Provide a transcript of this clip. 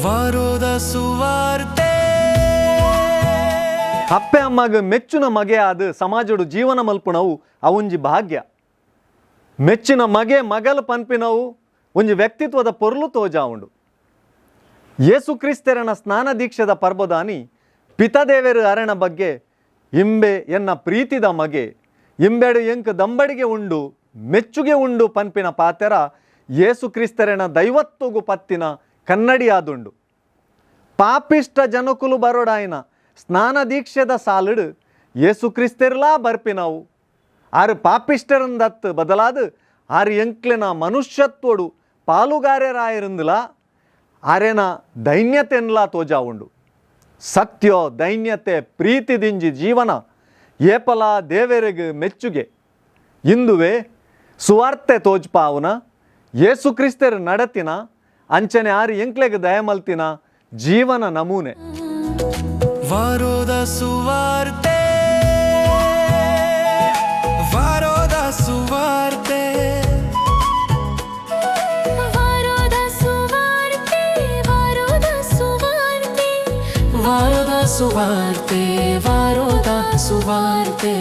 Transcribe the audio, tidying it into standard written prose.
ವಾರೋದ ಸುವಾರ್ತೆ. ಅಪ್ಪೆ ಅಮ್ಮಗ್ ಮೆಚ್ಚುನ ಮಗೆ ಆದ್ ಸಮಾಜಡು ಜೀವನ ಮಲ್ಪುನವು ಅವೊಂಜಿ ಭಾಗ್ಯ. ಮೆಚ್ಚಿನ ಮಗೆ ಮಗಲ್ ಪನ್ಪಿನವು ಒಂಜಿ ವ್ಯಕ್ತಿತ್ವದ ಪೊರ್ಲು ತೋಜಾವುಂಡು. ಯೇಸು ಕ್ರಿಸ್ತೆರನ ಸ್ನಾನ ದೀಕ್ಷೆದ ಪರ್ಬದಾನಿ ಪಿತದೇವೆರು ಅರೆನ ಬಗ್ಗೆ ಇಂಬೆ ಎನ್ನ ಪ್ರೀತಿದ ಮಗೆ, ಇಂಬೆಡು ಎಂಕ್ ದಂಬಡಿಗೆ ಉಂಡು ಮೆಚ್ಚುಗೆ ಉಂಡು ಪನ್ಪಿನ ಪಾತೆರ ಯೇಸು ಕ್ರಿಸ್ತರೆನ ದೈವತ್ವಗು ಪತ್ತಿನ ಕನ್ನಡಿಯಾದುಂಡು. ಪಾಪಿಷ್ಟ ಜನಕುಲು ಬರೋಡಾಯಿನ ಸ್ನಾನ ದೀಕ್ಷೆದ ಸಾಲುಡು ಯೇಸು ಕ್ರಿಸ್ತೆರ್ಲಾ ಬರ್ಪಿನವು. ಆರು ಪಾಪಿಷ್ಟರಂದತ್ತು ಬದಲಾದ ಆರು ಎಂಕ್ಲೆನ ಮನುಷ್ಯತ್ವಡು ಪಾಲುಗಾರರಾಯರಂದುಲ ಆರೆನ ದೈನ್ಯತೆನ್ಲಾ ತೋಜಾವುಂಡು. ಸತ್ಯೋ ದೈನ್ಯತೆ ಪ್ರೀತಿ ದಿಂಜಿ ಜೀವನ ಏಪಲಾ ದೇವರೆಗ್ ಮೆಚ್ಚುಗೆ. ಇಂದುವೆ ಸುವಾರ್ತೆ ತೋಜ್ಪಾವುನ ಯೇಸು ಕ್ರಿಸ್ತೆರ್ ನಡತಿನ ಅಂಚನೆ ಆರು ಎಂಕ್ಲೆಗ್ ದಯಮಲ್ತಿನ ಜೀವನ ನಮೂನೆ. ವಾರೋದ ಸುವಾರ್ತೆ, ವಾರೋದ ಸುವಾರ್ತೆ. ವಾರೋದ ಸುವಾರ್ತೆ, ವಾರೋದ ಸುವಾರ್ತೆ. ವಾರೋದ ಸುವಾರ್ತೆ, ವಾರೋದ ಸುವಾರ್ತೆ.